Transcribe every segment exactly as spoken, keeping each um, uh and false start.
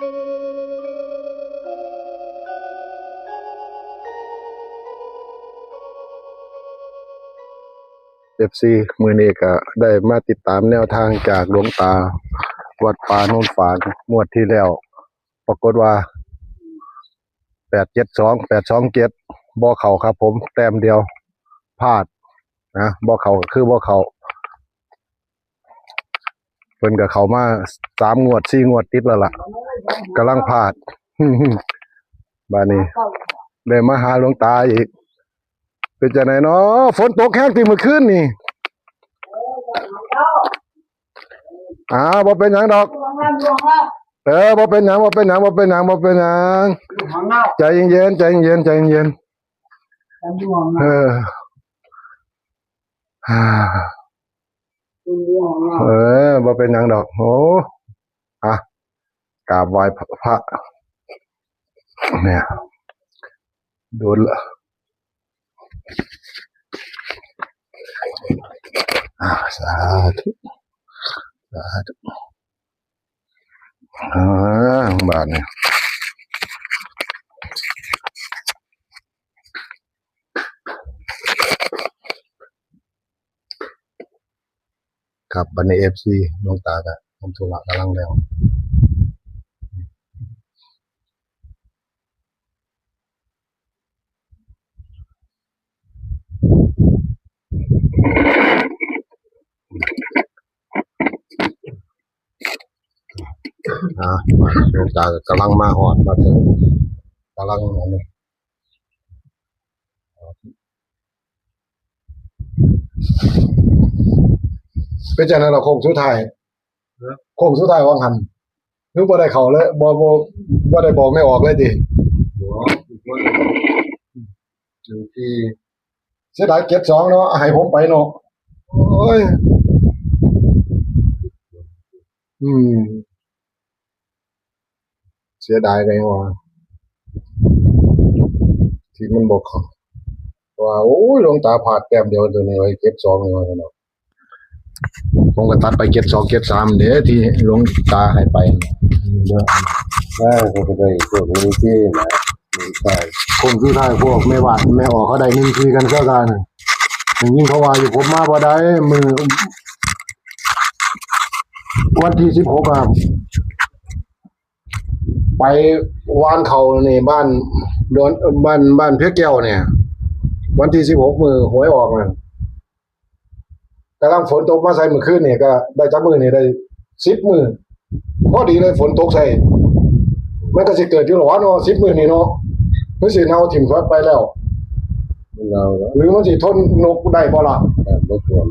เอฟซี มื้อนี้ก็ได้มาติดตามแนวทางจากหลวงตาวัดป่าโนนฝาง งวดที่แล้ว ปรากฏว่า แปดเจ็ดสอง แปดสองเจ็ด บ่เข้าครับผม แต้มเดียว พลาดนะ บ่เข้าก็คือบ่เข้า เพิ่นก็เข้ามาสามงวดสี่งวดติดแล้วล่ะ กำลังพลาด บาดนี้ได้มาหาหลวงตาอีก เป็นจังได๋เนาะ ฝนตกแฮงติมื้อคืนนี่ อ่า บ่เป็นหยังดอก เออ บ่เป็นหยัง บ่เป็นหยัง บ่เป็นหยัง บ่เป็นหยัง ใจเย็นๆ ใจเย็นๆ ใจเย็นๆ เออ อ่า เออ บ่เป็นหยังดอก โอ้ อ่ะ กราบไหว้พระ เนี่ย โดนละ อ่า สาธุ สาธุ อ่า บาดนี้ ครับ บัดนี้ เอฟซี หลวงตาก็ทำธุระกำลังแล้ว อ่า หลวงตาก็กำลังมาฮอด มาถึง กำลังอันนี้ เป็นจังได๋ล่ะ โค้งสุดท้าย ฮะ โค้งสุดท้ายว่าหั่น คือบ่ได้เข้าเลย บ่ บ่ บ่ได้บอกแม่ออกเลยติ บ่ บ่ได้บอก จังซี่ เสียดายเจ็ดสองเนาะ ให้ผมไปเนาะ โอ้ย อืม เสียดายเลยว่า ที่มันบ่เข้า ว่า โอ้ย หลวงตาพลาดแต้มเดียวตัวนี้ ไว้เจ็ดสองนี่ว่าซั่นเนาะ ผมก็ตัดไปเจ็ดสอง เจ็ดสาม เด้ ที่หลวงตาให้ไป เด้อ เออ ก็ได้พวกนี้ที่นะ ใช่ โค้งสุดท้ายพวกแม่บ้านแม่ออกเขาได้หนึ่งสี่กันเท่ากัน อย่างนี้เขาว่าอยู่ ผมมาบ่ได้ มื้อ วันที่สิบหกอะ ไปหว่านข้าวนี่ บ้านดอน บ้าน บ้านเพชรแก้วเนี่ย วันที่สิบหก มื้อหวยออกนั่น กำลังฝนตกมาใส่มื้อคืนนี่ ก็ได้จักมื้อนี่ ได้สิบมื้อ พอดีเลยฝนตกใส่ มันก็สิเกิดอยู่หรอวะเนาะ สิบมื้อนี่เนาะ มันสิเน่าถิ่มไปแล้ว มันเน่าแล้ว หรือมันสิทนนกได้บ่ล่ะ แต่บ่ท่วม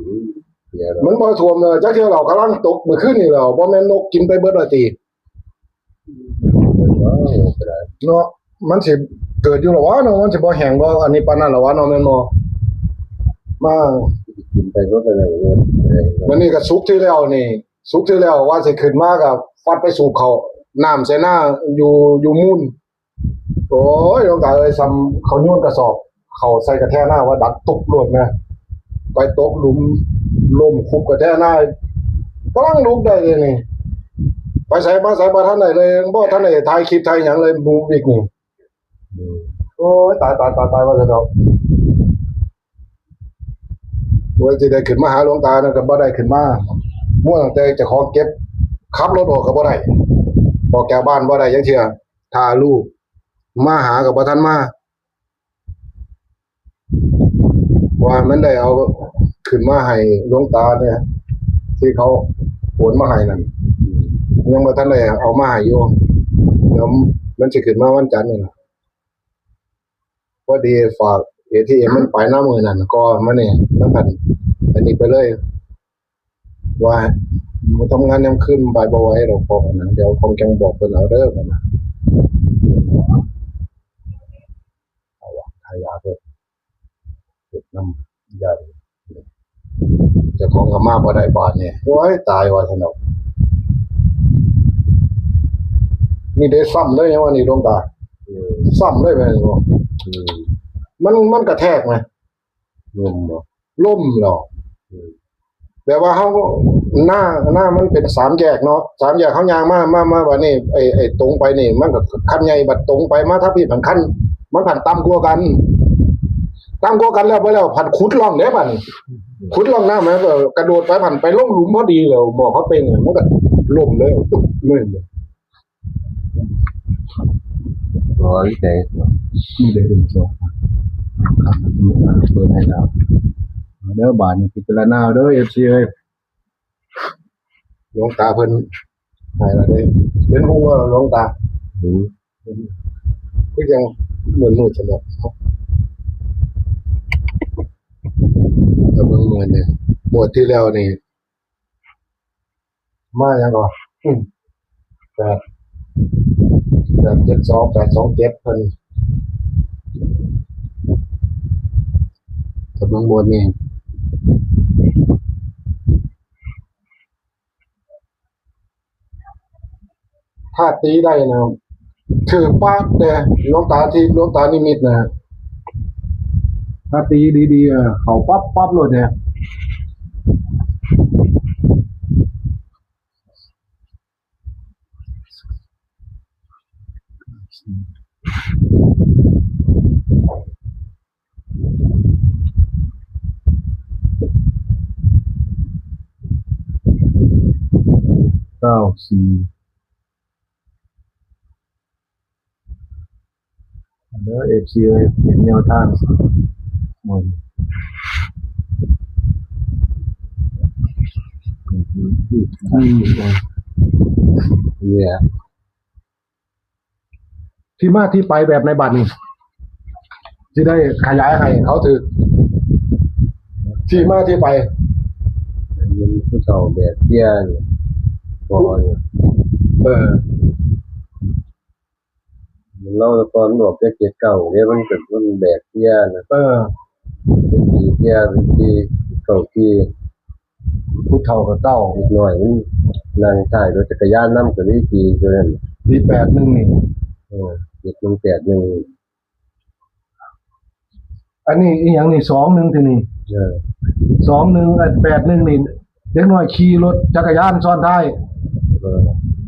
เสียแล้ว มันบ่ท่วมเลย จักเทื่อแล้ว กำลังตกมื้อคืนนี่แล้ว บ่แม่นนกกินไปเบิดละติ เนาะ มันสิเกิดอยู่หรอวะเนาะ มันสิบ่แห้งบ่ อันนี้ปานนั้นหรอวะเนาะ แม่นบ่ มา กินไปก็ไปเลย วันนี้ก็สุกที่แล้วนี่ สุกที่แล้วว่าสิขึ้นมาก็ฟัดไปสูบเขาว น้ำใส่หน้าอยู่ อยู่มูล โอ้ย หลวงตาเอ้ย ซ้ำเขาโยนกระสอบ เขาใส่กระแทกหน้าว่าดักตุบโลดนะ ไปตกหลุม ล้มคุบกระแทกหน้า กำลังลุกได้เลยนี่ ไปไสมาไสบ่ทันได้เลย บ่ทันได้ถ่ายคลิปถ่ายหยังเลย หมู่วิกนี่ อืม โอ้ย ตาย ตาย ตาย ตาย ว่าซั่นดอก ว่าสิได้ขึ้นมาหาหลวงตานั่นก็บ่ได้ขึ้นมา มั่วตั้งแต่เจ้าของเก็บ ขับรถออกก็บ่ได้ ออกจากบ้านบ่ได้จักเทื่อ ถ้าลูกมาหาก็บ่ทันมา ว่ามันได้เอาขึ้นมาให้หลวงตาเนี่ย ที่เขาโอนมาให้นั่น ยังบ่ทันได้เอามาให้อยู่ เดี๋ยวมันสิขึ้นมาวันจันทร์นี่ล่ะ พอดีฝาก เอทีเอ็ม มันไปนำมื้อนั้น ก็มานี่ แล้วกัน อันนี้ไปเลย ว่ามาทำงานยามคืนบ่ายบ่ไหวดอก พอนั้น เดี๋ยวผมจั่งบอกเพิ่นเอาเด้อ ว่านะ เอาวะ ขายยาเพิ่น เฮ็ดนำยา เจ้าของก็มาบ่ได้บาดนี่ โอ้ย ตายว่าซั่นดอก นี่ได้ซ้ำเลยว่านี่ หลวงตา อืม ซ้ำเลยแม่นบ่ อืม มัน มันกระแทกไหม ล้มบ่ ล้มเหรอ อืม แบบว่าเฮา หน้า หน้ามันเป็นสามแยกเนาะ สามแยกเฮาย่างมา มา มาบัดนี้ ไอ้ ไอ้ตรงไปนี่ มันก็คันใหญ่ บัดตรงไปมาทางพี้ มันคัน มันพันต่ำกว่ากัน ต่ำกว่ากันแล้ว บ่แล้ว พันขุดร่องเด้บัดนี้ ขุดร่องน้ำ มันก็กระโดดไป พันไปลงหลุมพอดีแล้ว หมอเขาเป็น มันก็ล้มเลย ตุ๊บเลย อ๋อ นี่ไง นี่เลย หนึ่งสอง ครับ เปิดให้แล้ว เด้อ บาดนี้พิจารณาเด้อ เอฟซี เอ้ย หลวงตาเพิ่นหายแล้วเด้ เป็นผู้ว่าหลวงตา อืม คือยังเหมือนมืดสมอง แต่เบิ่งเงินเนี่ย งวดที่แล้วนี่ มาหยังก่อน อืม แปด แปดเจ็ดสอง แปดสองเจ็ด เพิ่น กำลังบนนี่ ถ้าตีได้นะ คือปั๊บเลย หลวงตาที่ หลวงตานิมิตนะ ถ้าตีดีๆ อ่ะ เขาปั๊บปั๊บเลยเนี่ย เก้าสี่ เด้อ เอฟซี เอ้ย เป็นแนวทาง อืม เนี่ย ที่มาที่ไปแบบในบัดนี้ ที่ได้ขยายให้เขาถือ ที่มาที่ไป มันผู้เฒ่าแบกเตี้ยเนี่ย พอเนี่ย เออ มันเล่าตอนบอกจะเจ็ดเก้าเนี่ย มันเกิดมันแบกเตี้ยนะ เออ เป็นปีเตี้ย เป็นปีเก่าปี ผู้เฒ่าก็เก่า อีกหน่อยมันนั่งท้ายรถจักรยานนำก็เลยปีตัวนั้น ปีแปดหนึ่งนี่ เออ เจ็ดหนึ่งแปดหนึ่ง อันนี้อีหยังนี่ สองหนึ่ง ทีนี่ เออ สองหนึ่ง ไอ้ แปดหนึ่ง นี่ เด็กน้อยขี่รถจักรยานซ้อนท้าย เออ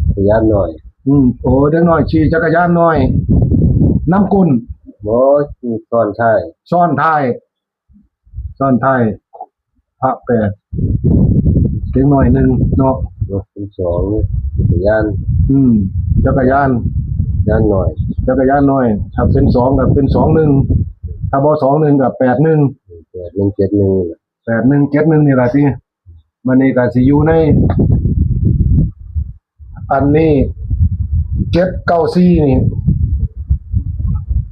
จักรยานน้อย อืม โอ้ เด็กน้อยขี่จักรยานน้อย นำก้น บ่ ซ้อนท้าย ซ้อนท้าย ซ้อนท้าย พระแปด เด็กน้อยหนึ่งเนาะ รถเป็นสอง จักรยาน อืม จักรยาน ยานน้อย จักรยานน้อย ถ้าเป็นสองก็เป็นสองหนึ่ง ถ้าบ่สองหนึ่งก็แปดหนึ่ง แปดหนึ่งเจ็ดหนึ่ง แปดหนึ่งเจ็ดหนึ่ง นี่ล่ะติ มันนี่ก็สิอยู่ใน อันนี้ เจ็ดเก้าสี่ นี่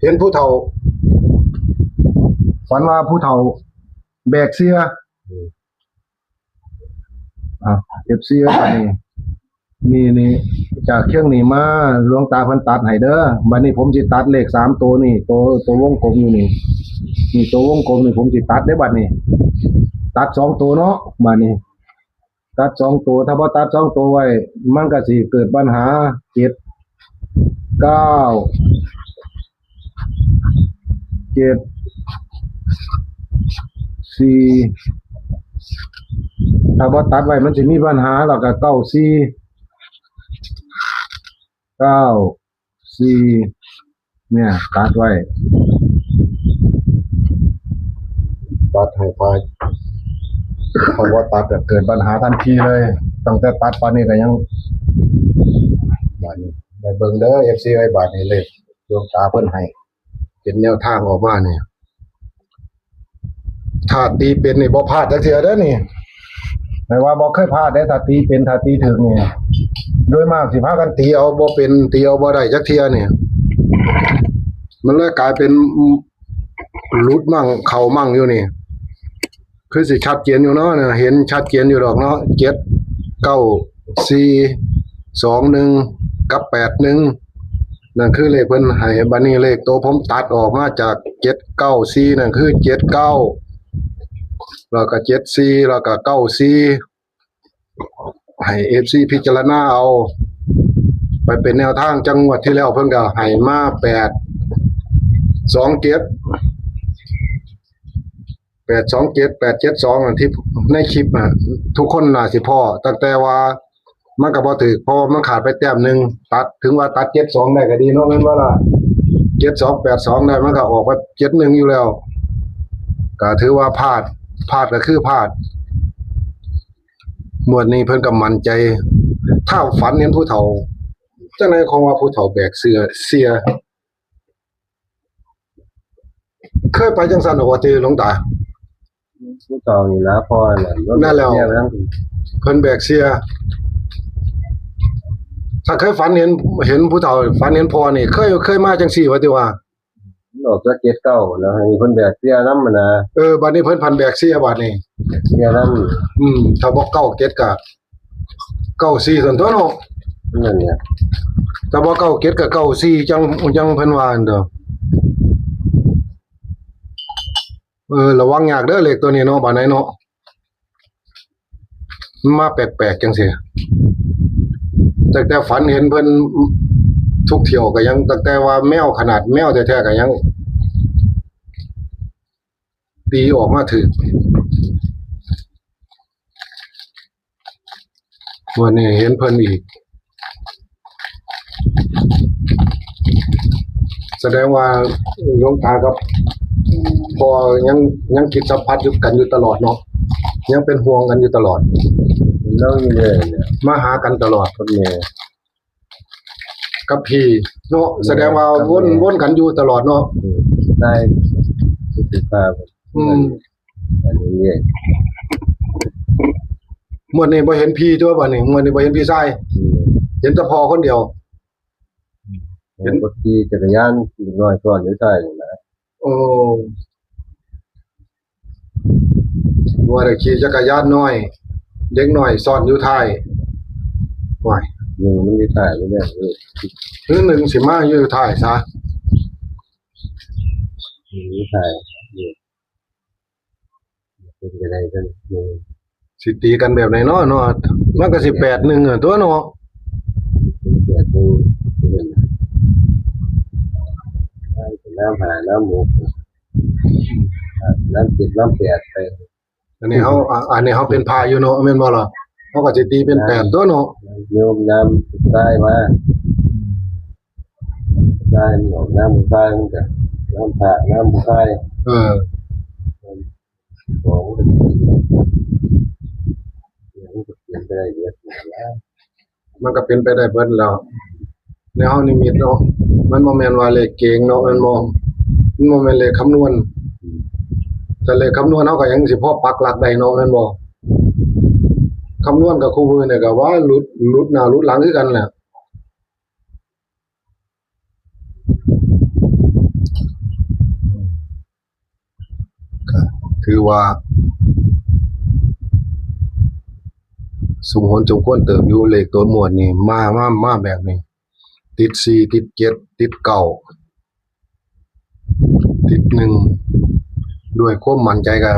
เห็นผู้เฒ่า ฝันว่าผู้เฒ่า แบกเสีย อืม อ่ะ เอฟซี อันนี้ นี่ นี่ จากเชียงนี่มา หลวงตาเพิ่นตัดให้เด้อ บัดนี้ผมสิตัดเลขสามตัวนี่ ตัว ตัววงกลมอยู่นี่ นี่ตัววงกลมนี่ผมสิตัดเด้อบัดนี้ ตัดสองตัวเนาะ บัดนี้ ตัดสองตัว ถ้าบ่ตัดสองตัวไว้ มันก็สิเกิดปัญหา เจ็ดเก้า เจ็ดสี่ ถ้าบ่ตัดไว้มันสิมีปัญหา แล้วก็ เก้าสี่ เก้าสี่ เนี่ย ตัดไว้ ตัดให้ไป ถ้าบ่ตัดก็เกิดปัญหาทันทีเลย ตั้งแต่ตัดปานนี้ก็ยัง บาดนี้ ได้เบิ่งเด้อ เอฟซี เอ้ย บาดนี้เลขดวงตาเพิ่นให้ เป็นแนวทางออกมาเนี่ย ถ้าตีเป็นนี่บ่พลาดจักเทื่อเด้อนี่ แปลว่าบ่เคยพลาดเด้ ถ้าตีเป็น ถ้าตีถูกนี่ โดยมากสิพากันตีเอาบ่เป็น ตีเอาบ่ได้จักเทื่อนี่ มันเลยกลายเป็นหลุดมั่งเข้ามั่งอยู่นี่ คือสิชัดเจนอยู่เนาะเนี่ย เห็นชัดเจนอยู่ดอกเนาะ เจ็ดเก้าสี่ สองหนึ่ง กับ แปดหนึ่ง นั่นคือเลขเพิ่นให้ บัดนี้เลขตัวผมตัดออกมาจาก เจ็ดเก้าสี่ นั่นคือ เจ็ดเก้า แล้วก็ เจ็ดสี่ แล้วก็ เก้าสี่ ให้ เอฟซี พิจารณาเอา ไปเป็นแนวทาง จั่งงวดที่แล้วเพิ่นก็ให้มา แปดสองเจ็ด แปดสองเจ็ด แปดเจ็ดสอง อันที่ในคลิปอ่ะ ทุกคนน่าสิพ้อตั้งแต่ว่า มันก็บ่ถืก เพราะว่ามันขาดไปแต้มหนึ่ง ตัด ถึงว่าตัดเจ็ดสองได้ก็ดีเนาะ แม่นบ่ล่ะ เจ็ดสอง แปดสอง ได้ มันก็ออกมาเจ็ดหนึ่งอยู่แล้ว ก็ถือว่าพลาด พลาดก็คือพลาด งวดนี้เพิ่นก็มั่นใจ ถ้าฝันเห็นผู้เฒ่า จังได๋ของว่าผู้เฒ่าแบกเสื้อ เสีย เคยไปจังซั่นบ่ติหลวงตา ผู้เฒ่านี่นะ พ่อน่ะ นั่นแหละ เพิ่นแบกเสีย ถ้าเคยฝันเห็น เห็นผู้เฒ่า ฝันเห็นพ่อนี่ เคย เคยมาจังซี่บ่ติว่า มันออกจากเจ็ดเก้าแล้ว ให้เพิ่นแบกเสียนำหั้นนะ เออ บัดนี้เพิ่นพันแบกเสียบัดนี้ เสียนำ อืม ถ้าบ่เก้าเจ็ดก็เก้าสี่ซั่นตั๊วเนาะ นั่นเนี่ย ถ้าบ่เก้าเจ็ดก็เก้าสี่ จัง จังเพิ่นว่าหั่นตั๊ว เออ ระวังยากเด้อเลขตัวนี้เนาะ บัดนี้เนาะ มันมาแปลกๆจังซี่ ตั้งแต่ฝันเห็นเพิ่นทุกเที่ยวก็ยัง ตั้งแต่ว่าแมว ขนาดแมวแท้ๆก็ยัง ตีออกมาถืก วันนี้เห็นเพิ่นอีก แสดงว่าหลวงตากับพ่อยัง ยังจิตสัมผัสอยู่กันอยู่ตลอดเนาะ ยังเป็นห่วงกันอยู่ตลอด เล่าอยู่เลยเนี่ย มาหากันตลอด คนเนี่ย กับพี่เนาะ แสดงว่าวน แม่น วนกันอยู่ตลอดเนาะ อืม ได้ สิบห้า อืม อันนี้เนี่ย งวดนี้บ่เห็นพี่ตั๊วบัดนี้ งวดนี้บ่เห็นพี่ชาย อืม เห็นแต่พ่อคนเดียว เห็น เห็นบ่ขี่จักรยาน เด็กน้อยซ้อนอยู่ท้ายนี่นะ โอ้ ว่าได้ขี่จักรยานน้อย เด็กน้อยซ้อนอยู่ท้าย ว้าย หนึ่งมันอยู่ท้ายอยู่แล้ว เออ หรือหนึ่งสิมาอยู่ท้ายซะ หนึ่งอยู่ท้าย เออ เป็นจั่งใด๋กัน หนึ่ง สิตีกันแบบไหนเนาะ เนาะ มันก็สิแปดหนึ่งอะตั๊วเนาะ เป็นแปดหนึ่ง เป็นหนึ่ง น้ำห้า น้ำหก น้ำเจ็ด น้ำแปด ไป อันนี้เฮา อ่ะ อันนี้เฮาเป็นพระอยู่เนาะ แม่นบ่ล่ะ เฮาก็สิตีเป็นแปดตั๊วเนาะ โยมน้ำทรายมา ทรายมันออกน้ำทรายมันก็ น้ำพระ น้ำทราย เออ ของมันก็เปลี่ยนไปได้เยอะแล้ว มันก็เป็นไปได้เบิดแล้ว ในเฮานิมิตเนาะ มันบ่แม่นว่าเลขเก่งเนาะ แม่นบ่ มันบ่แม่นเลขคำนวณ ถ้าเลขคำนวณเฮาก็ยังสิพอปักหลักได้เนาะ แม่นบ่ คำนวณกับคู่มือเนี่ยก็ว่าหลุด หลุดหน้าหลุดหลังคือกันแหละ ก็ถือว่า สมควร สมควรเติบอยู่ เลขตัวงวดนี่ มา มา มาแบบนี้ ติดสี่ ติดเจ็ด ติดเก้า ติดหนึ่ง ด้วยความมั่นใจก็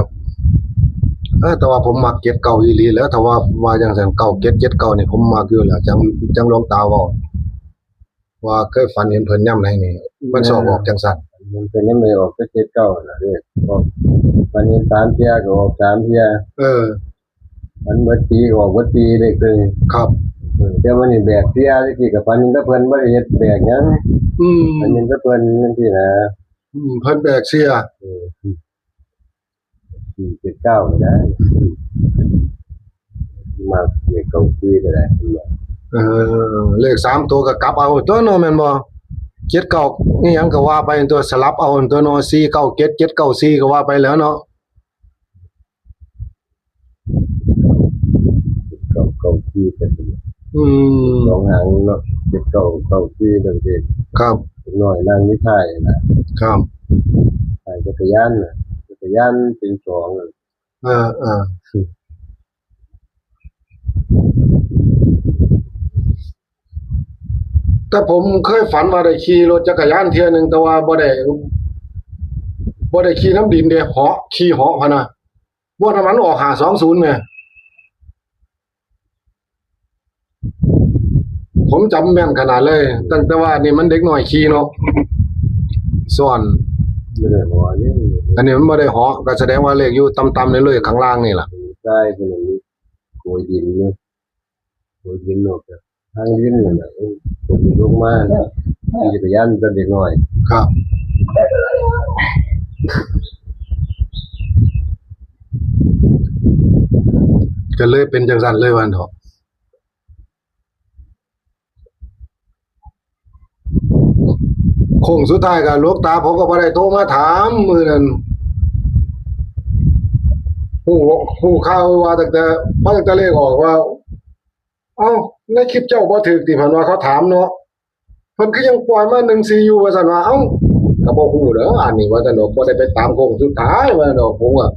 เออ แต่ว่าผมมักเจ็ดเก้าอีหลีแหล้ว ถ้าว่า ว่าจั่งซั่น เก้าเจ็ด เจ็ดเก้า นี่ผมมักอยู่แล้ว จั่ง จั่งหลวงตาเว้า ว่าเคยฝันเห็นเพิ่นยามใดนี่ มันชอบออกจั่งซั่น มันเป็นยังไงออกก็เจ็ดเก้าน่ะเด้ ออก ฝันเห็นสามเทื่อก็ออกสามเทื่อ เออ ฝันเบิดปีก็ออกเบิดปี เลขตัวนี้ ครับ เออ แต่ว่านี่แบกเทื่อ ตะกี้ก็ฝันเห็นแต่เพิ่นบ่ได้เฮ็ดแบกหยัง อืม ฝันเห็นแต่เพิ่นจั่งซี้นะ อืม เพิ่นแบกเทื่อ เออ สี่เจ็ดเก้าก็ได้ มาเลขเก้าสี่ก็ได้ เออ เลขสามตัวก็กลับเอาตั๊วเนาะ แม่นบ่ เจ็ดเก้า อีหยังก็ว่าไปตั๊ว สลับเอาตั๊วเนาะ สี่เก้าเจ็ด เจ็ดเก้าสี่ ก็ว่าไปแล้วเนาะ เก้าเก้าสี่ก็ดี อืม สองหางเนาะ เจ็ดเก้า เก้าสี่ จั่งซี้ ครับ เด็กน้อยนั่งอยู่ท้ายน่ะ ครับ ท้ายจักรยานน่ะ จักรยานเป็นสองน่ะ เออ เออ แต่ผมเคยฝันว่าได้ขี่รถจักรยานเทื่อหนึ่ง แต่ว่าบ่ได้ บ่ได้ขี่น้ำดินเด้ เหาะ ขี่เหาะพะนะ บ่น้ำมันออกห้าสองศูนย์ไง ผมจำแม่นขนาดเลย ตั้งแต่ว่านี่มันเด็กน้อยขี่เนาะ ซ้อน ไม่ได้หอนี่ อันนี้มันบ่ได้หอ ก็แสดงว่าเลขอยู่ต่ำๆนี่เลย ข้างล่างนี่ล่ะ ใช่ เป็นอย่างนี้ โกยดินเนี่ย โกยดินออกจากทางดินนั่นแหละ โกยดินลงมา ขี่จักรยานกับเด็กน้อย ครับ ก็เลยเป็นจังซั่นเลยว่าเถาะ โค้งสุดท้ายก็หลวงตาผมก็บ่ได้โทรมาถามมื้อนั้น ฮู้ ฮู้ข่าวว่าตั้งแต่ พอตั้งแต่เลขออกว่า "เอ้า ในคลิปเจ้าบ่ถูกติ" เพิ่นว่าเขาถามเนาะ "เพิ่นคือยังปล่อยมาหนึ่งสี่อยู่" ว่าซั่นว่า "เอ้า ก็บ่ฮู้เด้อ อันนี้" ว่าซั่นดอก "บ่ได้ไปตามโค้งสุดท้าย" ว่าซั่นดอก ผมว่า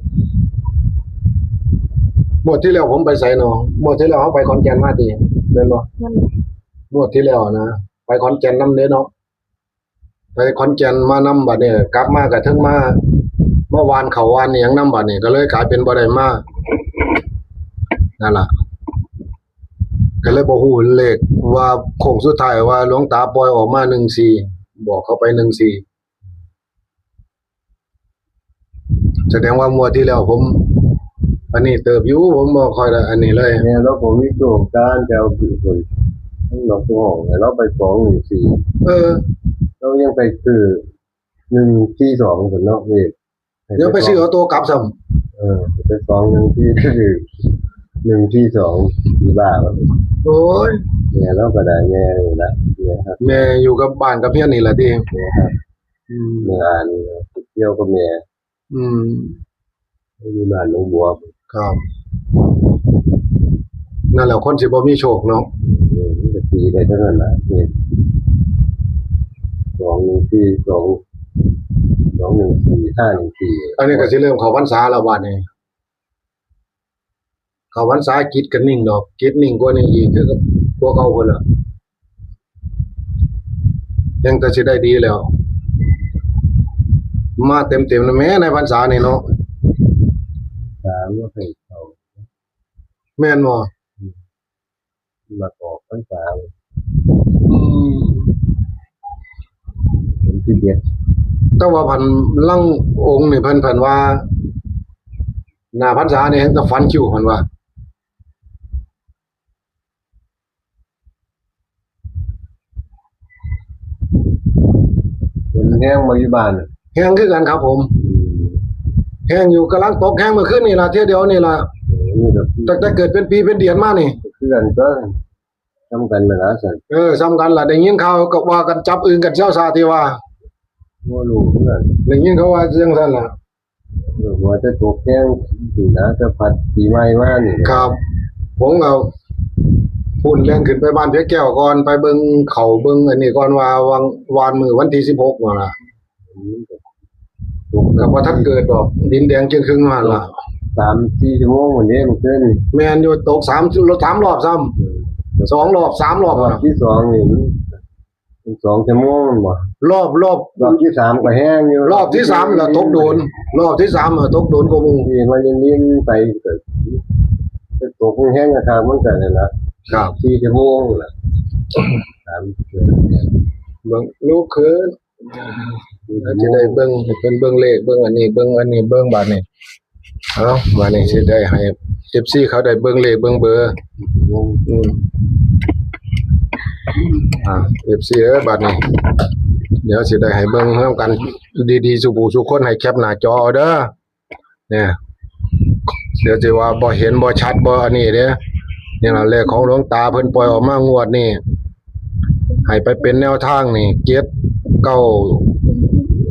งวดที่แล้วผมไปไสเนาะ งวดที่แล้วเฮาไปขอนแก่นมาติ แม่นบ่ แม่น งวดที่แล้วนะ ไปขอนแก่นนำเด้เนาะ ไปขอนแก่นมานำ บัดนี้กลับมาก็เทิงมา มาหว่านข้าวหว่านอิหยังนำ บัดนี้ก็เลยกลายเป็นบ่ได้มา นั่นล่ะ ก็เลยบ่ฮู้เลขว่าโค้งสุดท้ายว่าหลวงตาปล่อยออกมาหนึ่งสี่ บอกเขาไปหนึ่งสี่ แสดงว่างวดที่แล้วผม อันนี้เติบอยู่ ผมบ่ค่อยได้อันนี้เลย เนี่ย แล้วผมมีโชคการจะเอาอยู่คน หนองบัวห้อง แล้วไปสองหนึ่งสี่ เออ แล้วยังไปซื้อ หนึ่งสี่สอง คนเนาะ เลข เดี๋ยวไปซื้อเอาตัวกลับซ้ำ เออ ไปสองหนึ่งสี่ ซื้อ หนึ่งสี่สอง ที่บ้าน โอ้ย เนี่ย เราก็ได้แม่นี่ละ เนี่ยครับ แม่อยู่กับบ้านกับเฮือนนี่ล่ะติ เนี่ยครับ อืม แม่อ่านเกี่ยวกับแม่ อืม อยู่บ้านหนองบัว ครับ นั่นแหละ คนสิบ่มีโชคเนาะ เออ มันก็ตีได้เท่านั้นล่ะ เนี่ย สองหนึ่งสี่สอง สองหนึ่งสี่ ห้าหนึ่งสี่ อันนี้ก็สิเริ่มเข้าพรรษาแล้วบัดนี้ เข้าพรรษาจิตก็นิ่งดอก จิตนิ่งกว่านี้อีก คือกับพวกเขาพุ่นล่ะ ยังแต่สิได้ดีแล้ว มาเต็มๆแล้วแหม ในพรรษานี่เนาะ สามว่าให้เข้า แม่นบ่ มาออกพรรษา อืม เป็นที่เด็ด แต่ว่าพันลางองค์นี่เพิ่น เพิ่นว่า หน้าพรรษานี่แฮ่งแต่ฝันคิว เพิ่นว่า เป็นแฮงบ่อยู่บ้านน่ะ แฮงคือกันครับผม อืม แฮงอยู่ กำลังตกแฮงเมื่อคืนนี่ล่ะ เทื่อเดียวนี่ล่ะ นี่ก็ ตั้งแต่เกิดเป็นปีเป็นเดือนมานี่ คือกันก็ ซ้ำกันนั่นล่ะซั่น เออ ซ้ำกันล่ะ ได้ยินข่าวก็ว่ากันจับอึ่งกันเซาซาที่ว่า บ่รู้คือกัน ได้ยินเขาว่าจังซั่นล่ะ เออ ว่าจะตกแฮงนี่นะ จะพัดปีใหม่มานี่ ครับ ผมก็พุ่นแล่นขึ้นไปบ้านเพียแก้วก่อน ไปเบิ่งเขาเบิ่งอันนี้ก่อนว่า วาง วานมื้อวันที่สิบหกนั่นล่ะ อืม ก็บ่ทันเกิดดอก ดินแดงจึงครึ่งมาหั่นล่ะ สามสี่ชั่วโมงวันนี้มันขึ้น แม่นอยู่ ตกสาม สามรอบซ้ำ อืม สองรอบ สามรอบ รอบที่สองนี่มัน เป็นสองชั่วโมงแม่นบ่ รอบ รอบ รอบที่สามก็แฮงอยู่ รอบที่สามน่ะตกโดน รอบที่สามน่ะตกโดนกว่าหมู่ ที่มันเย็นๆไป ก็ไปตกแฮงกะทางมันก็นั่นล่ะ ครับ สี่ชั่วโมงล่ะ สาม เบิ่งลูกคืน เดี๋ยวสิได้เบิ่ง ให้เพิ่นเบิ่งเลข เบิ่งอันนี้ เบิ่งอันนี้ เบิ่งบาดนี้ เอ้า บาดนี้สิได้ให้ เอฟซี เขาได้เบิ่งเลขเบิ่งเบอร์ อืม อ่า เอฟซี เอ้ย บาดนี้ เดี๋ยวสิได้ให้เบิ่งนำกัน ดีๆ สู่ผู้สู่คน ให้แคปหน้าจอเอาเด้อ เนี่ย เดี๋ยวสิว่าบ่เห็นบ่ชัดบ่อันนี้เด้ นี่ล่ะเลขของหลวงตาเพิ่นปล่อยออกมางวดนี้ ให้ไปเป็นแนวทางนี่ เจ็ดเก้า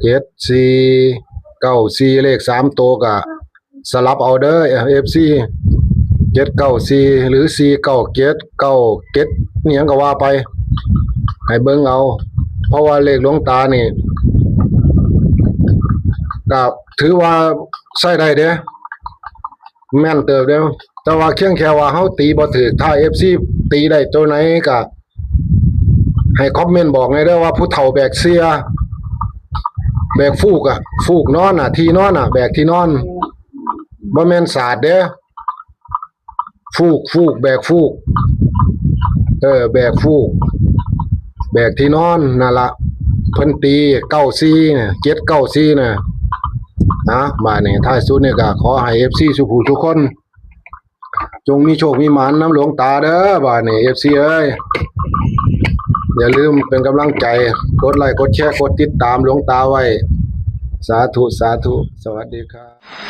เจ็ดสี่เก้าสี่ เลขสามตัวก็สลับเอาเด้อ เอฟซี เจ็ดเก้าสี่ หรือ สี่เก้าเจ็ด เก้าเจ็ด นี่หยังก็ว่าไป ให้เบิ่งเอา เพราะว่าเลขหลวงตานี่ ก็ถือว่าใช้ได้เด้ แม่นเติบเด้ แต่ว่าเพียงแค่ว่าเฮาตีบ่ถูก ถ้า เอฟซี ตีได้ตัวไหนก็ให้คอมเมนต์บอกแหน่เด้อว่าผู้เฒ่าแบกเสี่ย แบกฟูกอะ ฟูกนอนอะ ที่นอนอะ แบกที่นอน บ่แม่นสาดเด้ ฟูก ฟูก แบกฟูก เออ แบกฟูก แบกที่นอนนั่นละ เพิ่นตีเก้าสี่เนี่ย เจ็ดเก้าสี่เนี่ย นะ บาดนี้ท้ายสุดเนี่ยก็ขอให้เอฟซีสุผู้ทุกคน จงมีโชคมีหมานนำหลวงตาเด้อ บาดนี้เอฟซีเอ้ย อย่าลืมเป็นกำลังใจ กดไลค์ กดแชร์ กดติดตามหลวงตาไว้ สาธุ สาธุ สวัสดีครับ